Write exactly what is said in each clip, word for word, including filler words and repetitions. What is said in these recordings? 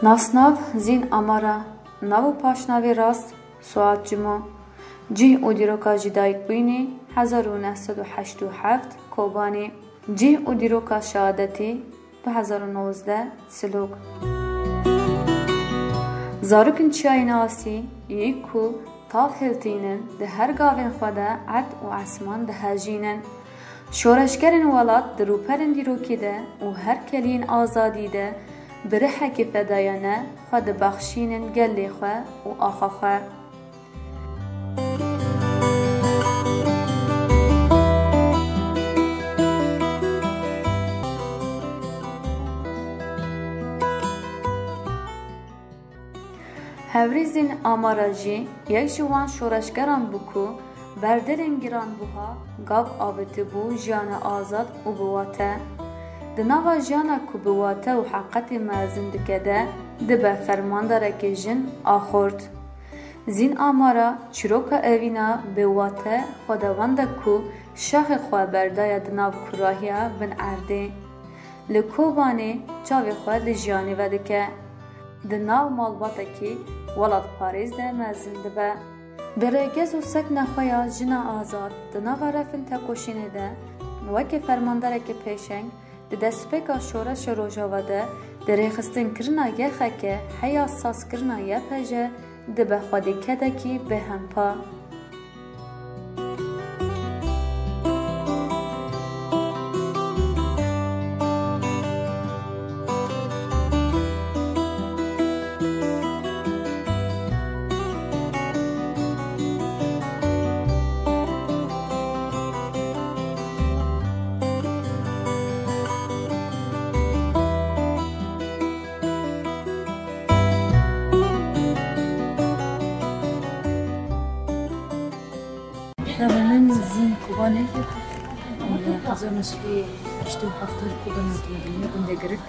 Nasnav, Zîn Amara, nav û paşnavê rast, Suat Cimo. Cih û dîroka ji dayikbûyînê, hezar û neh sed û heşt û heft, Kobanê. Cih û dîroka şehadetî, du hezar û nozdeh, Silok. Zarokên çiyayên asî, yê ku tav hiltînin, di her gavên xwe de erd û esman dihejînin. Şoreşgerên welat di rûpelên dîrokî de û her keliyên azadî de bi rihekê fedayane xwe dibexşînin gelê xwe û axa xwe. Hevrîzîn Amara jî yek ji wan şoreşgeran bû ku berdelên giranbuha gav avêtibû jiyana azad û biwate. Di nava jiyana ku biwate û heqetê mezin dike de dibe fermandarekê jin a xurt. Zîn Amara çîroka evîna biwate xwedawenda ku şaxê xwe berdaye di nav kurahiya bin erdê. Li Kobanê çavê xwe li jiyanê vedike. Di nav malbatekî welatparêz de mezin dibe. Di rêgez û sekna xwe ya jina azad di nava refên tekoşînê de weke fermandarekî pêşeng di destpêka şoreşa Rojava de di rêxistinkirina YXK heya sazkirina YPJ dibe xwedî kedekî bêhempa. Navê min Zîn Kobanê. Hezar neh sed û heştê û heft li Kobanê hatime dinyê, gundê Girik.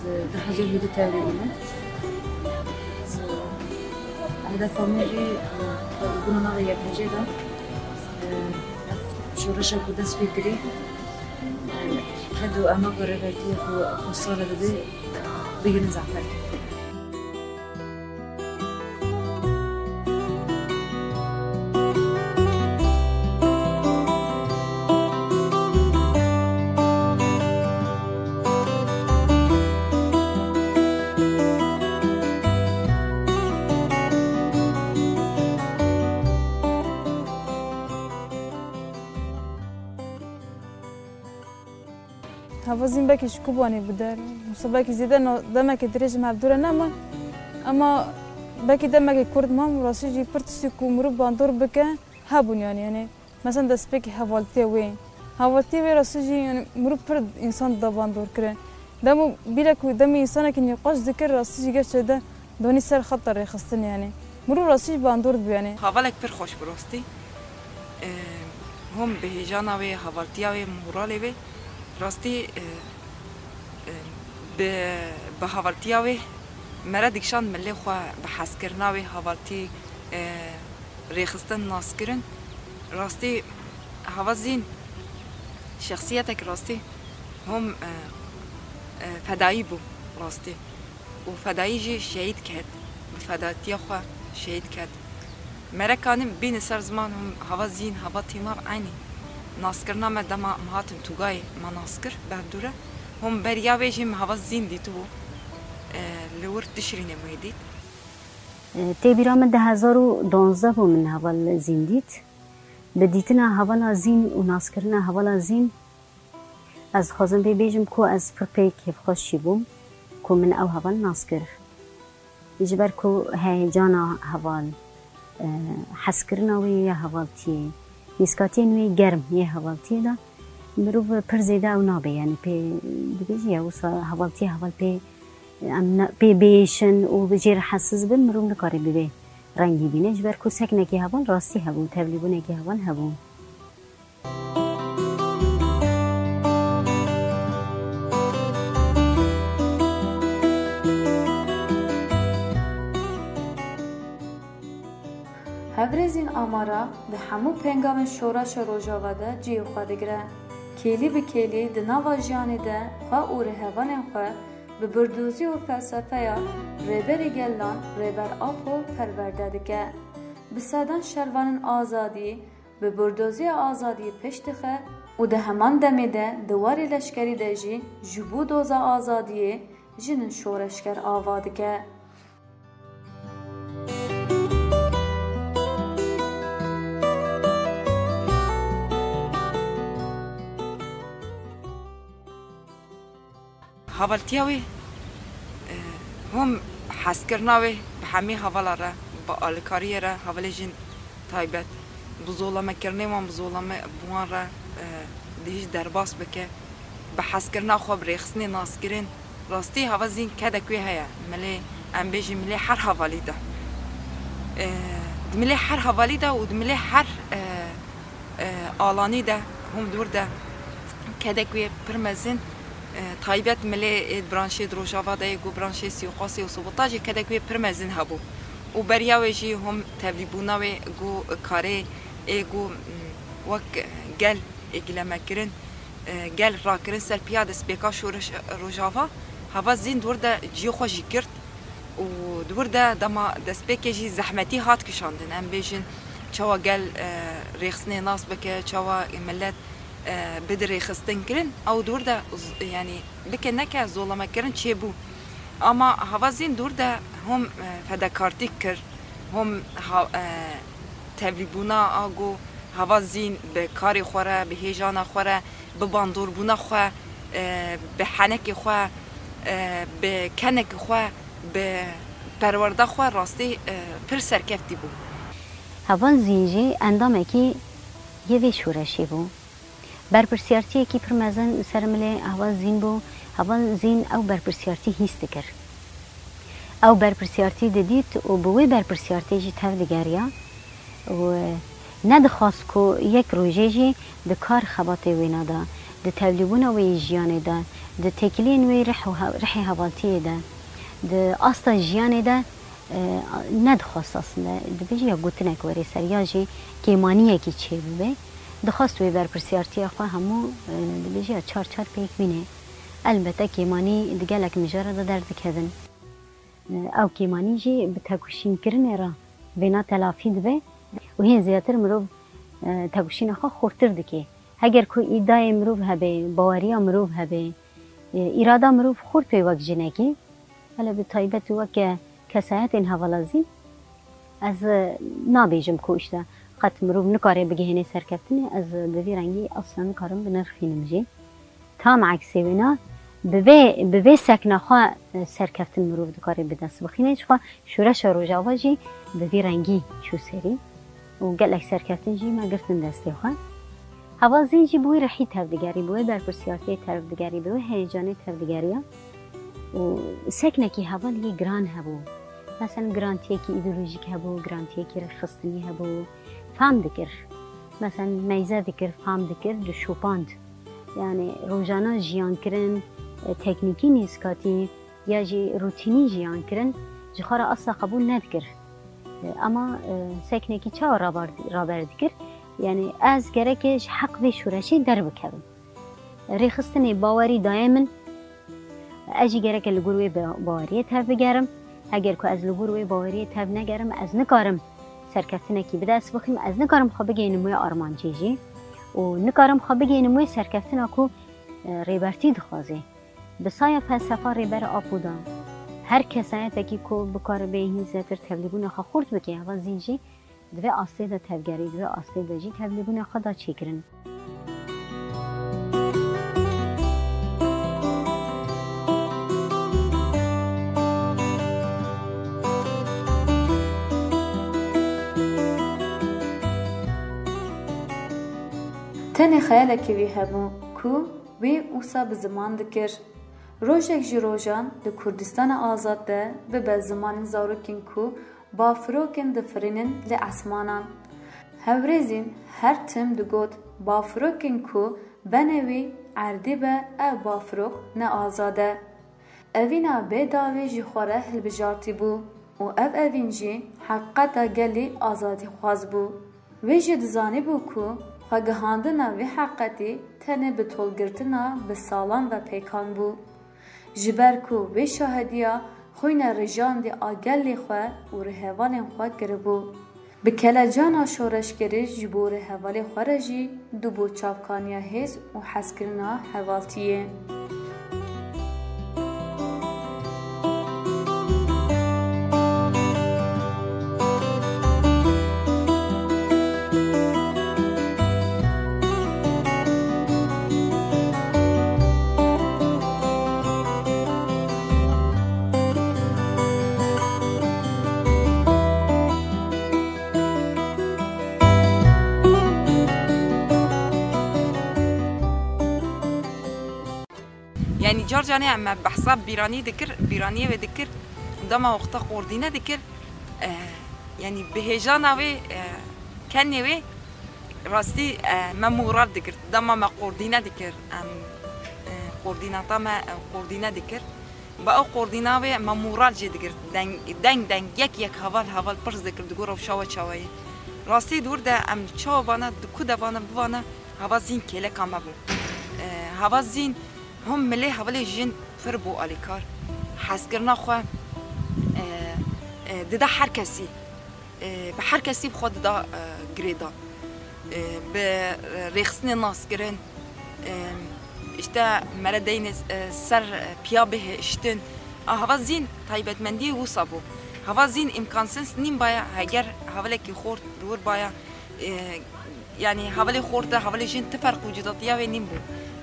Di du hezar û du tevlî bûme. Hedefa me jî, e, bûna navê YPJ'ê de, e, şoreşa ku dest pê kirî, e, ked û emaqa rêbertiyê ku xwe sale dide, bigihînin zehferê. Hevazîn belkî ji Kobanê bi der, wisa belkî zêde no-, demekê dirêj ji me hevdû re nema, ema belkî demekê kurt mam, rastî jî pir tiştî ku mirov bandor bike, hebûn yanî, yanî, mesela destpêkê hevaltiya wê. Hevaltiya wê rastî jî, yanî, mirov pir însan dida bandor kirin. Demo bîle ku demê însanekî nîqaş dikir, rastî jî gerçe de donî ser xeta rêxistinê, yanî. Mirov rastî jî bandor dibû, yanî. Hevalek pir xweş bû rastî. E, hûn bi hêjana wê, hevaltiya wê, moralê wê, rastî, e, e, bi, bi hevaltiya wê mere dikişand milê xwe, bi hezkirina wê hevaltî, e, rêxistin, naskirin. Rastî Hevazîn şexsiyetek rastî hûn, e, e, fedayî bû rastî. Û fedayî jî şehîd ket, bi fedatiya xwe şehîd ket. Mere kanim bîne ser ziman hûn Hevazîn, Hevazîn, Hevazîn eynî. Naskirina me dema em hatin Tugayê me nas kir, bi hevdû re. Hûn beriya wê jî me Hevazîn dîtibû. E, li wir Tişrînê me dît. E, tê bîra min du hezar û duwazdeh bû min heval Zîn dît. Bi dîtina hevala Zîn û naskirina hevala Zîn, ez dixwazim vê bêjim ku ez pir pê kêfxweş jî bûm ku min ew heval nas kir. Ji ber ku heyecana heval, e, hezkirina wê ya hevaltiyê, nîskatiyên wê germ yê hevaltiyê de mirov pir zêde ew nabe, yanî pê dibêjî ya wisa hevaltiyê heval pê, em ne, pê biêşin û jê re hesiz bin, mirov nikare bi vê rengî bîne. Ji ber ku seknekî heval rastî hebû, tevlîbûnekî heval hebû. Hevrêzîn Amara di hemû pêngavên şoreşa Rojava de cihê xwe digire. Kêlî bi kêlî di nava jiyanê de xwe û rêhevanên xwe bi burdozî û felsefeya Rêberê Gelan Rêber Apo perwerde dike. Bi sedan şervanên azadiyê bi burdoziya azadiyê pêş dixe û di heman demê de di warê leşkerî de jî ji bo doza azadiyê jinên şoreşger ava dike. Hevaltiya wê, e, hom hezkirina wê bi hemî hevala re, bi alikariyê re, hevalê jîn taybet, bi zolamekirinê wan, bi zolame bi wan re, e, dihîst derbas bike, bi hezkirina xwe, bi rêxistinê naskirin. Rastî heva zîn kedek wê heye, milê, em bêjin milê her hevalî de. E, di milê her hevalî de û di milê her, e, e, alanî de, hûn dûr de kedek wê pir mezin, e, taybet milê ê di branşê di Rojava de yê ku branşê sîqasê û sabotajê kedek wê pir mezin hebû. Û beriya wê jî hûn tevlîbûna wê ku karê ê ku, mm, wek gel ê gilemekirin, e, gel rakirin ser piya destpêka şoreş Rojava, heva zîn dûr de ciyê xwe jî girt. Û di wir de dema destpêkê jî zehmetî hat kişandin. Em bêjin çawa gel, e, rêxistinê nas bike, çawa milet, e, bide rêxistin kirin. Ew di wir de z-, yanî bike neke zolamekirin çêbû. Ama hava zîn di wir de hom, e, fedekartî kir, hom ha-, e, tevlîbûna a ku hava zîn bi karê xwe re, bi hêjana xwe re, bi bandorbûna xwe, e, bi henekê xwe, e, bi kenekê xwe, bi perwerda xwe rastî, e, pir serkeftî bû. Heval Zîn jî endamekî yê vê şoreşê bû. Berpirsiyartiyekî pir mezin li ser milê Heval Zîn bû. Heval Zîn ew berpirsiyartî hîs dikir. Ew berpirsiyartî didît û bi wê berpirsiyartiyê jî tev digeriya. û nedixwast ku yek rojê jî di kar xebatê wêna de, di tevlîbûna wê yê jiyanê de, di têkiliyên wê rih û he-, rihê hevaltiyê de, di asta jiyanê de, e, nedixwast aslinde, dibêje ya gotinek were ser ya jî kêmaniyekî çêbibe. Dixwast wê berpirsiyartiya xwe hemû, e, dibêje ya çar çar pêk bîne. Elbette kêmanî di gelek mijara de derdikevin. Ew kêmanî jî bi tekoşînkirinê re vêna telafî dibe û hên zêdetir mirov, e, tekoşîna xwe xurtir dike. Heger ku îdayê mirov hebe, baweriya mirov hebe, e, îrada mirov xurt pê wek jinekê, hele bi taybet û weke kesayetên hevala Zîn, ez, e, nabêjim ku îşte qet mirov nikare bigihêne serkeftinê, ez, e, bi vî rengî asla nikarim binirxînim jî. Tam eksê wêna, bi vê, bi vê sekna xwe, e, serkeftin mirov dikare bi dest bixîne. Jixwe şoreşa Rojava jî bi vî rengî çû serî û gelek serkeftin jî me girtin destê xwe. Heval Zîn jî bi wî rihî tevdigerî, bi wê berpirsiyartiyê tevdigerî, bi wê heyecanê tevdigeriya û seknekî heval yê giran hebû. Mesela girantiyekî îdeolojîk hebû, girantiyekî rêxistinî hebû. Fam dikir. Mesela meyze dikir, fam dikir, dişopand. Yani rojana jiyan kirin, e, teknîkî nîskatî ya jî rutînî jiyan kirin, ji xwe re asla qebûl nedikir. E, ama, e, seknekî çawa rabar-, raber dikir? Yani ez gereke ji heq vê şoreşê derbikevim. Rêxistinê bawerî daye min, ez jî gereke li gor wê ba-, baweriyê tev bigerim. Heger ku ez li gor wê baweriyê tev negerim, ez nikarim serkeftinekî bi dest bixim, ez nikarim xwe bigihînim wê armancê jî û nikarim xwe bigihînim wê serkeftina ku, e, Rêbertî dixwaze. Bi saya felsefa Rêber Apo de, her kesayetekî ku bikaribe hîn zêdetir tevlîbûna xwe xurt bike, heval Zîn jî di vê astê de tevgerî, di vê astê de jî tevlîbûna xwe da çêkirin. Tenê xeyalekî wî hebû ku wî wisa bi ziman dikir. Rojek ji rojan di Kurdistana Azad de bibe zimanên zarokên ku bafirokên difirînin li esmanan. Hevrêzîn her tim digot, bafirokên ku benê wî erdî be, ev bafirok ne azad e. Evîna bê dawî ji xwe re hilbijartî bû û ev evîn jî heqîqeta gelî azadîxwaz bû. Wê jî dizanîbû ku xwegihandina vê heqîqetî tenê bi tolgirtina bi salan ve pêkan bû. Ji ber ku vê şahediya xwîne rêjandî a gelê xwe û rêhevalên xwe kiribû. Bi kelecana şoreşgerî ji bo rêhevalê xwe re jî dibû çavkaniya hêz û hezkirina hevaltiyê. Yanî car canê em me behsa bîranî dikir, bîraniyê wê dikir, dema wexta qordîne dikir, eh, yanî bi hêjana wê, eh, kenê wê rastî, eh, me moral dikir. Dema me qordîne dikir, em, eh, qordînata me, eh, qordîne dikir. Bi ew qordîna wê me moral jê digir. Deng, deng, deng, yek, yek heval, heval pirs dikir, digot rewşa we çawa ye. Rastî dûr de em çawa vana, di ku de vana, bivana, hava zîn kêleka me bû. Eh, hava zîn hom milê hevalê jin pir bû alîkar. Hezkirina xwe, eh, eh, dida her kesî. E, bi her kesî bi xwe dida, e, girêdan. E, bi, e, rêxistinê naskirin, e, işte mere deyne, e, ser, e, piya bihiştin. A hava zîn taybetmendiyê wisa bû. Hava zîn îmkansiz nîn baya, heger hevalekî xort li wir baya, e, yanî hevalê xort de hevalê jin ti ferq û cudatiya wê nîn bû.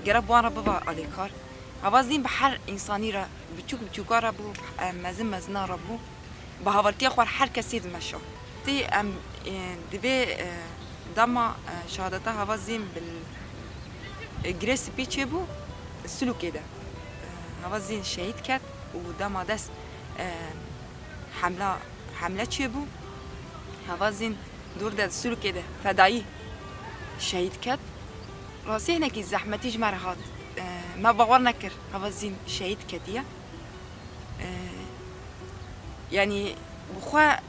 Gerek bi wan re biba alîkar. Hava zîn bi her însanî re, biçûk biçûka re bû, e, mezin mezina re bû. Bi havaltiya xwe her kesî dimeşa. Tê em, e, divê, e, dema, e, şehadeta Hava Zîn bi, e, girê spî çêbû, Silûkê de. E, Hava Zîn şehîd ket û dema dest, e, hemla, hemle çêbû. Hava Zîn dûr de Silûkê de fedayî şehîd ket. Rastî hinekî zehmetî ji me re hat. E, me bawer nekir Hava Zîn şehîd ketiye. E, yanî bi xwe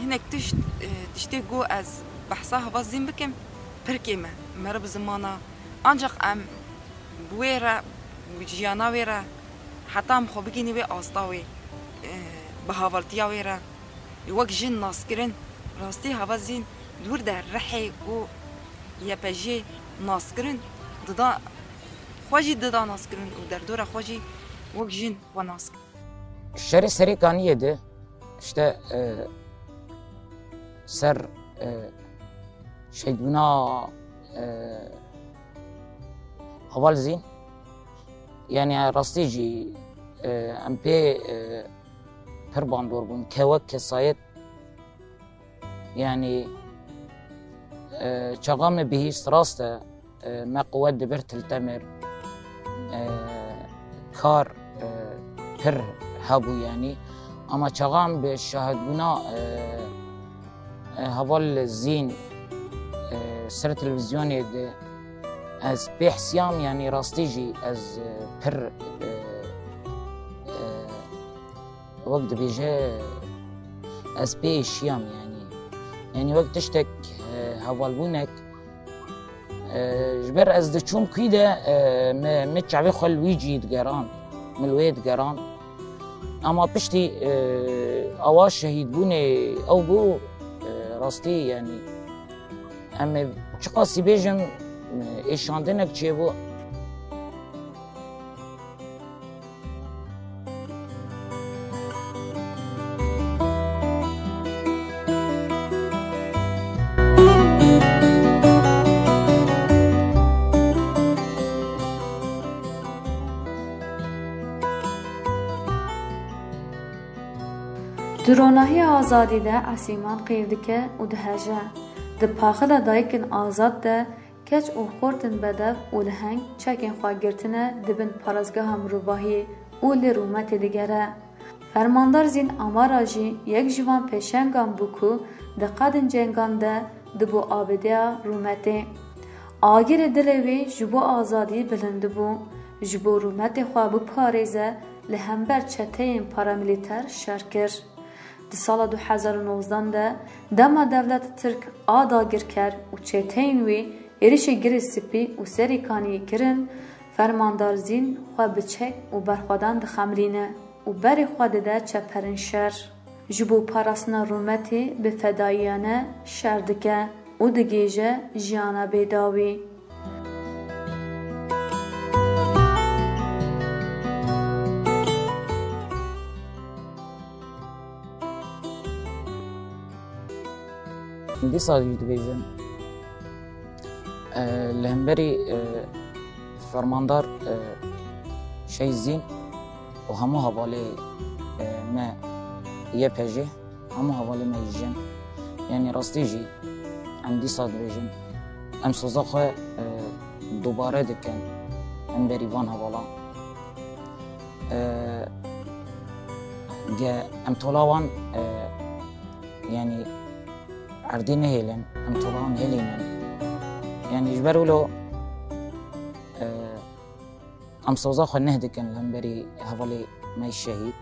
hinek tişt, e, tiştê ku ez behsa Hava Zîn bikim, pir kêm e. Meriv zimana, ancaq em bi wê re, bi jiyana wê re, heta em xwe bigihînî wê asta wê, e, bi havaltiya wê re, wek jin naskirin, rastî Hava Zîn dûr de rihê û Y P G naskirin, dida xwe jî dida naskirin û derdora xwe jî wek jin xwe nas kir. Şerê Serêkaniyê de işte, e, ser, e, şehîdbûna, e, Heval Zîn, yani rastî jî, e, em pê, e, pir bandor bûn. Kewek kesayet, yani, e, çaxa me bihîst rast e, e, me quwet dibir Til Temir, e, kar, e, pir hebû, yanî. Ama çaxan bi şahidbûna, e, e, Heval Zîn, e, ser televîzyonê de ez pê hesiyam, yanî rastî jî ez, e, pir, e, e, wek dibêje ez pê êşiyam, yanî. Yanî wek tiştek, e, hevalbûnek, e, ji ber ez diçûm kû de, e, me, me çavê xwe li wî cî digeran, min li wê digeran. Ama piştî, e, awa şehîdbûnê ew bû, e, rastî, yanî, em ê çiqasî bêjin, e, êşandinek çêbû. Di ronahiya azadî de esîman qîv dike û diheje. Di paxila Dayikin Azad de keç û xortên bedev û liheng çekên xwe girtine di bin parêzgeha mirovahiyê û li rûmetê digere. Fermandar Zîn Amara jî yek ji van pêşengan bû ku di qadên cengan de dibû abedeya rûmetê. Agirê dilê wî ji bo azadî bilind bû. Ji bo rûmetê xwe biparêze li hember çeteyên paramîlîter şer kir. Di sala du hezar û nozdan de dema dewleta Tirk a dagirker û çeteyên wî êrişê Girê Spî û Serîkaniyê kirin, Fermandar Zîn xwe bi çek û berxwedan dixemrîne û berê xwe dide çeperên şer. Ji bo parastina rûmetê bi fedayiyane şer dike û digihêje jiyana bêdawî. Dîsa jî dibêjin, e, li hemberî, e, fermandar, e, Şehîd Zîn û hemû hevalê, e, me Y P J, hemû hevalê me jin, yanî rastî jî em dîsa dibêjin, em soza xwe, e, dubare dikin hemberî van hevalan. E, ge em tola wan, e, yanî erdî nehêlin, em tola wan hilînin. Yanî ji ber wilo, e, em soza xwe neh dikin li hemberî hevalê me şehîd.